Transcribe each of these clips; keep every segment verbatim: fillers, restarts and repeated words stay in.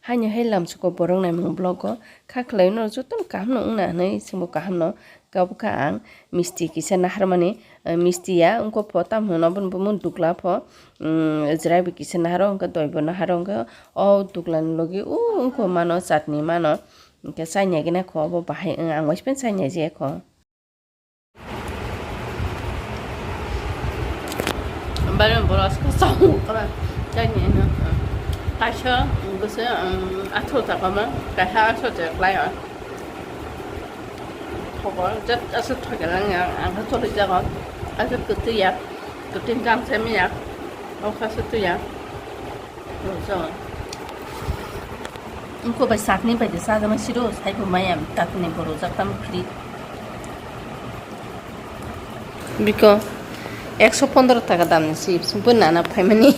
Haino hai lamsuko borok naimung vlog o kha khlaino jotono kaham no wngna hinwi chwngbo kaham no. Kabo kha ang misti kisa naharmani, eh, misti ya wngkha pho tamo hino bono bumo dukla pho, mm, jwrai bo kisa naharo wngkha doi bo naharo wngkha o dukla ni logi o wngkha mano chatni mano. Hwnkhe chaina gina kho obo bahai wng ang waisa phano chaina je kho. Bari borok aswk samung kwrwi. Tei nini, kaisa bwswk, um, athro taka ma, kaisa athro taka kwlai o. Thogo, jat aswk thoilang ya, ang khe choli jago. Aswk kwtwi ya, kwtwi jang se manya, o kha se twi ya. Rojak. Wngkha bai sakni bai de sajama siro, sai bo maya takni bo rojak tamo free. Biko, ekso pondro taka damni chips, bo nana phaimani.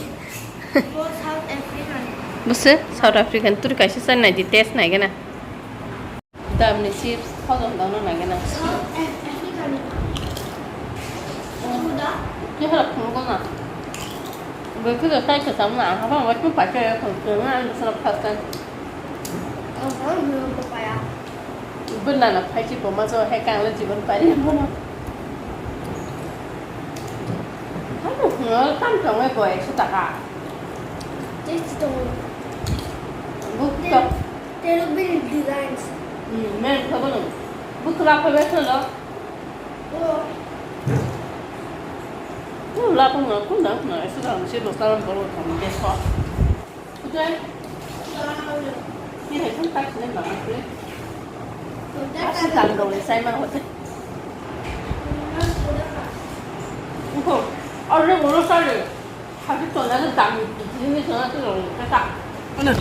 Bo South African. Bo se South African, turi kaisa chai nai di, taste nai gana. Damni chips, hojom dangno nai gana. South African. Suda? Ni hara phungo na. Bo khe chai khe sam na, haba wai phun pacha ya phun, phun na, ang sana first time. Oh, oh, no, papaya. Bo nana phai si bo ma so, hai kang le jibon pari mo na. Habo phungo tam tong e bo ekso taka. Tei si tongo. Bo Tei, to. Tei rok bini designs. Hmm, men ko bono. Bo kla ko beso lo. Oh. Ko la ko na ko na na eso da se lo sa ro ko ko de ko. Ko de. Ni he kan tak ne ma ko. Asi jang dong le sai ma hote. Ko. Aur le bolo sa le. Habis tonjak dami, ini tonjak tuh loh, kata. Mana?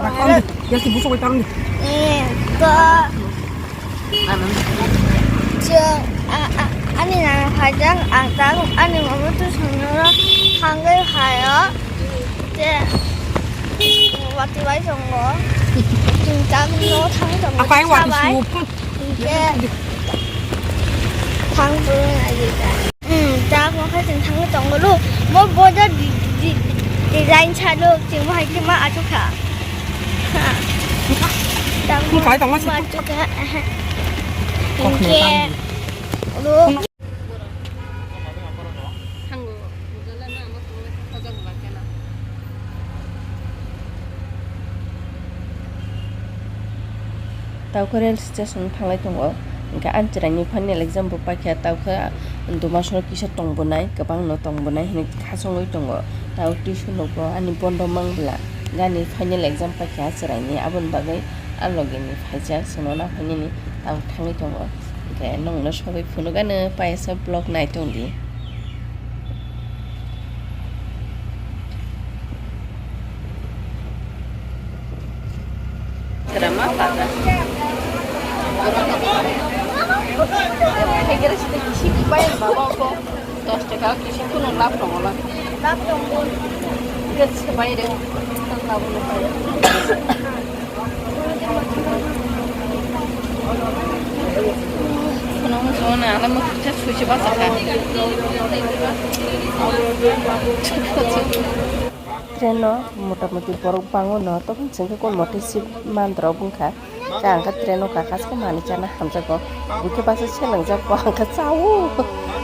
Rakam, ya si busuk tang ni. Eh, ke. Mana? Je, a, a, ani nana phajak, a, tang, ani mama tu songno hanggai hayo. Je, wati bai songo. Jing tang no thang songo. Apa yang wati sabai. Sup? Je, thang purun aja. Hmm, ta mo khai chwng thangwi tongo lu. Mo bodo di, di, di, design salo chwng mo hai khe ma achukha. Ha. Ta mo Khai tongma ma achukha. Aha. Kok Hingke. Lu. Thango. Tau khe rail station thanglai tongo, hwnkhe ani chwraini final exam bo paikha, tau khe dumasoro kisa tongbonai, kwbangno tongbonai hinwi khachongwi tongo. Tau tuition rokbo ani bondo mang bwla, gani final exam paikha chwraini, aboni bagwi a logini phaijak chwngno naphainani tau thangwi tongo. Hwnkhe nwngno sogwi phunukgano paisa vlog naitongdi. Drama pada. Dos taka kisi kuno lap tongo la. Lap tongo. Gas se bai de. Ano mo jona, ano mo kisa suiche basa ka. Train no motamuti borok bango no, tokon chwngkhe kon mote si mandra bungkha. Khe ang khe train no kakha se manwi chana hamjakgo. Bwkhe basa selangjak bo ang khe chao.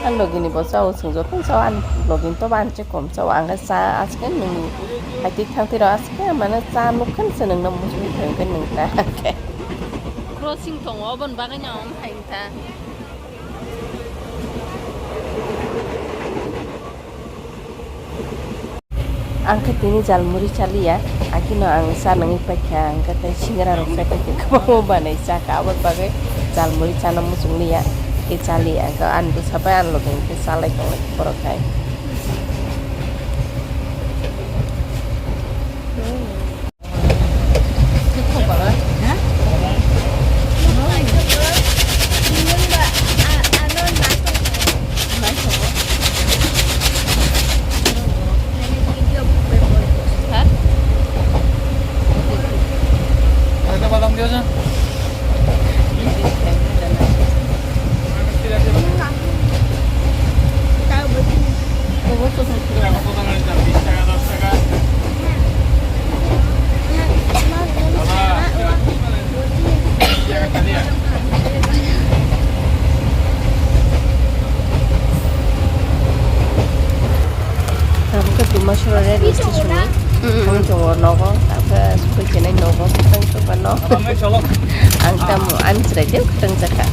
Ang logini bo chao, chwng jotono chao, ang logini tobo ang che kom chao. Ang khe cha aske nwng hai tik thang tiro aske mane cha nukha se nwngno muchung thang khe nwng ta khe. Crossing tongo, oboni bagwi no ang hai ta. Ang khe tini jalmuri chaliya, akino ang cha nangwi paikha, ang khe tei singra rok chai paikha, kwbangma manwi chakha, aboni bagwi jalmuri chana muchung liya, tei chaliya, ang khe ani bwsa bai ani loge hwnkhe chalai tonglai borok hai. O nogo, tabukhe sukui khenai nogo, kwtang sukha no. Ang tamo, ani chwrai tei kwtang jakha.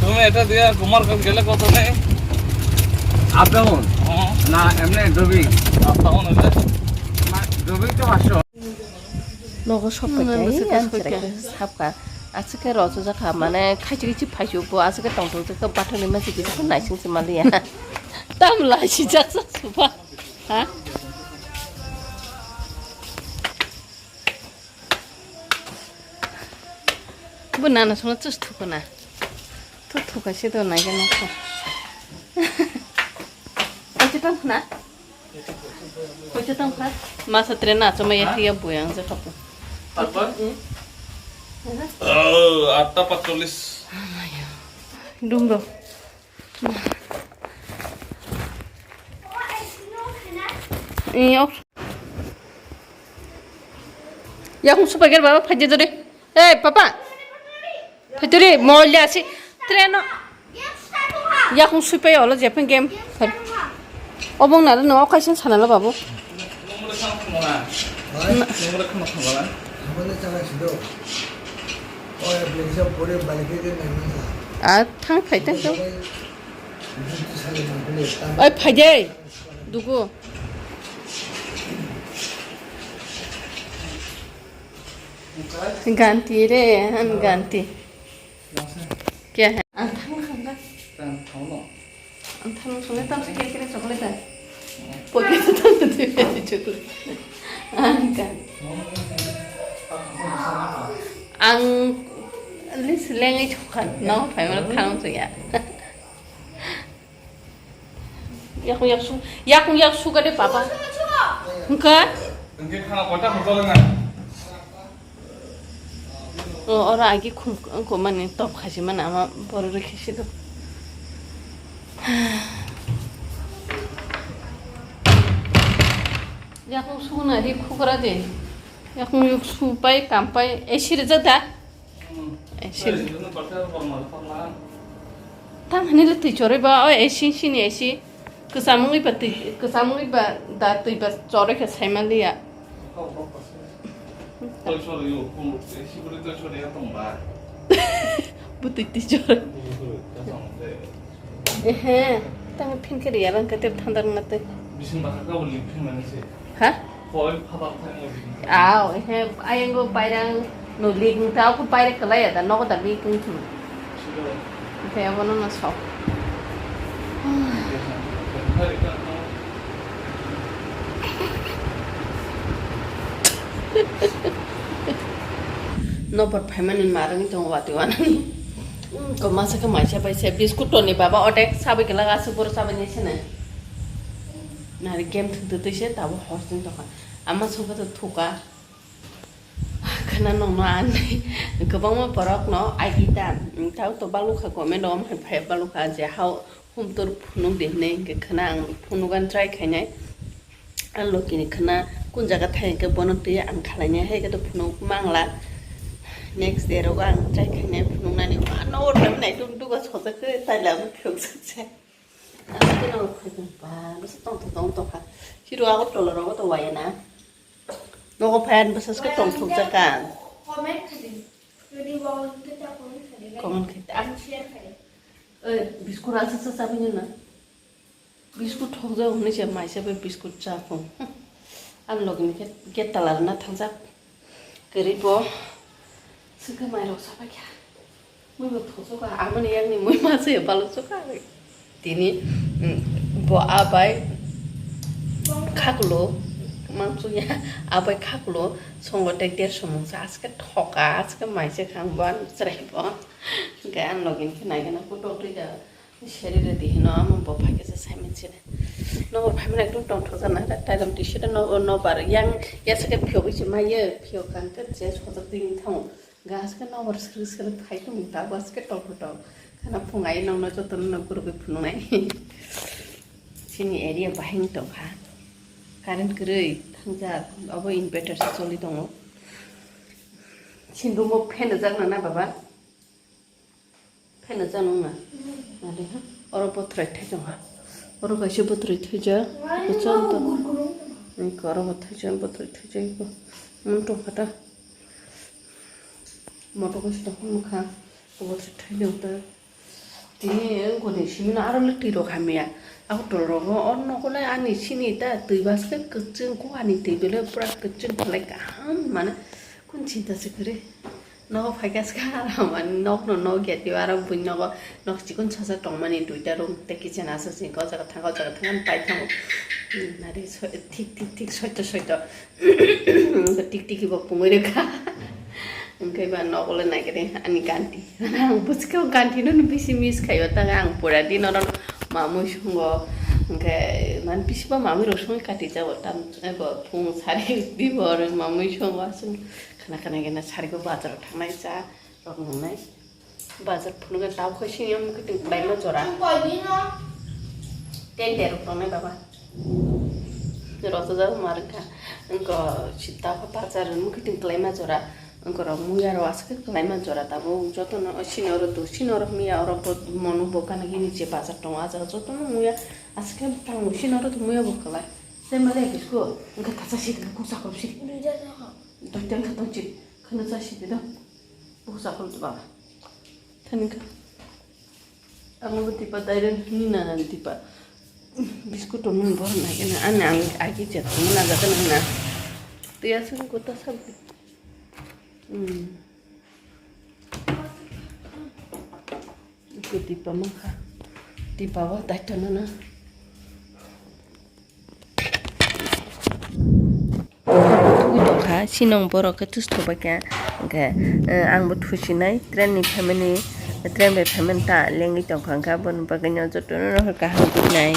তুমি এটা দিয়া কুমার গেলে কত নেই? Up down? না, এমনি ডুবি। Up down হলে? না, ডুবি তো পাঁচশো। Nogo sokha khe, ang chwrai khe sapkha. Aswk khe rochajak kha, mane khaichi khichi phaichu bo, aswk khe tongthok jakha, bathani masi kisa naising se maliya. Tam lai si jak sa supa. Ha? Bo nana songna chus thukuna. Thu thuka se do nai gana kha. Achi tong khna. Hoito tong kha. Masa train na choma ya ya buyang je khapu. Apa? Hmm. Oh, atta patcholis. Dum do. Ni ok. Yakung super girl baba phaji dore. Hey papa. Phaituri molya si. Train no. Yakung sui pai olo jephang game. Obong naro no okaising sanalo babu. A thang phai thang thang. Oi phaijai. Dugu. Ganti re, han ganti. Kya hai? Ang thang thang da. Ang thang thang no. Ang thang thang ne tam se kya kya chocolate hai. Poke to tam se chocolate. Ang kan. Ang lis lengai chokan no, phai mana thang thang ya. Yakung yaksu, yakung yaksu ka de papa. Hingka? Hingke khana kota kota lenga. O, ora agi khum, khum mani top khaji mana ama boro rikhi sido. Yakung suna ri khukra de. Yakung yaksu pai kam pai, eh, siri jada. Eh, siri. Tam hani le twi choroi ba, o, eh, sing sini, eh, si. Kwcham wngwi ba twi, kwcham wngwi ba da twi ba choroi khe saima liya. Bwtwi twi choroi. Ehe, tamo phin khe riya lang khe tep thanda rwna tei. Bising bwkha kabo lip phin mani se. Ha? Koi phabar thang mo bini. Aw, ehe, ayang go bairang no lip ta ko bairang kalai da nogo da bi tung tung. Silo. Te abono na sok. Nokbar phaimani marwng tongo watwi wanani. Ko masa khe maisa bai se biscuit toni baba odek sabai kela aswk boro sabai ni sene. Nari game thwngtwi twi se tabo hor chwng tongkha. Ama sokha to thuka. Khana nokno ani kwbangma borokno agita. Tao to balukha comment o phai balukha je hao humtor phunuk de hinwi hinkhe khana ang phunugan try khainai. Ang lokini khana kun jaga thai hinkhe bono twi ang khalainai hai khe to phunuk mangla. Next day rogo ang try khainai phunuknani. Ano order nai tum duga sojak khe taila ang phiyok sakse. Ang khe no phai ba bwsa tongthok tongthok kha. Hiro ago tola rogo to waya na. Nogo phai ani bwsa se tongthok jakha. Comment khadi. Jodi wao hwnkhe ta comment khadi. Comment khadi. Ang share khadi. Oi, biscuit asa sa sabini na. Biscuit thokjak hwnwi se maisa bai biscuit cha phung. Ang logini khe get talarna thangjak. Kwrwi bo swkhe mairok sabaikha. Mui bo thokjak kha, amoni yakni mui ma se balok jak kha. Tini, mm, bo abai khaklo, mangsuya, abai khaklo, songo tei derso mungsa, aske thoka, aske maise khang bo, ano chwrai bo. Hingke ang login khe naikhe na kutok twi da. Seri ready hino amo bo phaikhe se saiman sini. Nokbar phaimani ekdom tongthok jana, taidam twi sida no, nobar yang yasake phiyogwi se maiye, phiyok kang khe je sojak twi wng thango. Gas khe nokbar srwk srwk phai tongmung ta, gas khe tongthok tong. Khana phung ai nokno jotono nok gurugwi phunuknai. Chini area bahai wng tongkha. Current kwrwi thangjak, obo inverter se choli tongo. Chini room o fan rwjak nana baba? Fan rwjak nung na? Nade ha? Oro bothrai thaijak ha. Oro kaisa bothrai thaijak. Kuchuk to. Iko oro bo thaijak, bothrai thaijak iko. Mung tong kha ta. Moto kaisa tong mukha. Bothrai thaijak ta. Tini wngkoni simino aro le twi rok hamya. Ako tol rogo o nogo le ani sini ta twi baske kwchwng ko ani twi bele pura kwchwng khlai kaham mane. Kun chinta se kwrwi. Nogo phaikha ska aro mani nokno nokya twi aro bui nogo nok chikon sacha tongmani duita room tei kitchen aswk se o jaga thang o jaga thang ani paithango. Hmm, nari soi-, thik thik thik soito soito. Tik tiki bo pungwi rwkha. Hwnkhe ba nogo le naikhe ani ganti. Ang bwskang ganti no bisi miss khaio ta ang pura din oro mamui songo. Hwnkhe man bisi ba mamui rok songwi kati jago tam ebo phung sari bibor mamui songo aswk. Khana khana gena sarigo bazar o thangnai cha rok nungnai. Bazar phunukhe tau khai sini mukhuiting kwlaima jora. Ten terok tongnai baba. Rosajak ma rwkha. Wngkha sita khe bazar mukhuiting kwlaima jora. Wngkha rok muya rok aswk khe kwlaima jora tabuk jotono sini oro do sini oro muya oro bo monu bo gana gini je bazar tongo ah jaga jotono muya aswk khe tango sini oro muya bo kwlai. Tei male bisko wngkha tasa sidi kuk sakol sidi. Duita wngkha tong sidi. Kheno cha sidi do. Busa khol ba. Thani kha. Amo bo tipa direct ni na na tipa. Biscuit to mun bor na kena. Ani ang agi chat mun na ga na na. Tiya sun ko ta sab. Hmm. Ko tipa mangkha. Tipa wa dai to na na. Tugui tongkha, sinong borok khe tustok bai kha, hwnkhe, eh, ang bo thusinai train ni phaimani, train bai phaimani ta lengwi tongkha, hwnkhe aboni bagwi no jotono no kaham wngnai.